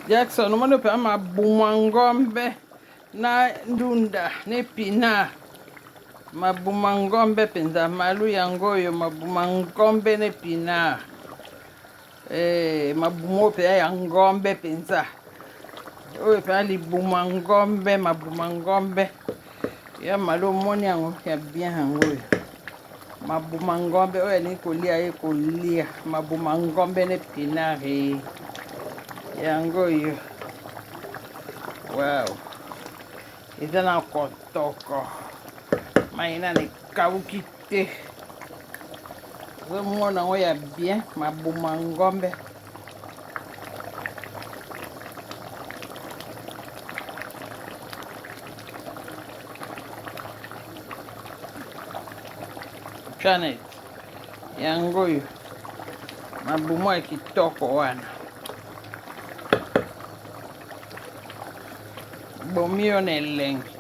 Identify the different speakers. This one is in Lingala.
Speaker 1: Jackson omoni mpenza mabuma ngombe na ndunda na epinard mabuma ngombe mpenza malu yango oyo mabuma ngombe na epinard eh, mabuma oyo mpenza ya ngombe mpenza oyo mpenza libuma ngombe mabuma ngombe ya malu omoni yango ya bien yango oyo mabuma ngombe oyo alingi kolia ye kolia mabuma ngombe na epinard eh. yango oyo wow eza na kotoko mai nano ekauki te ozomona yango ya bien mabuma ngombe Janet yango oyo mabumu ya kitoko wana bomi yo na elengi.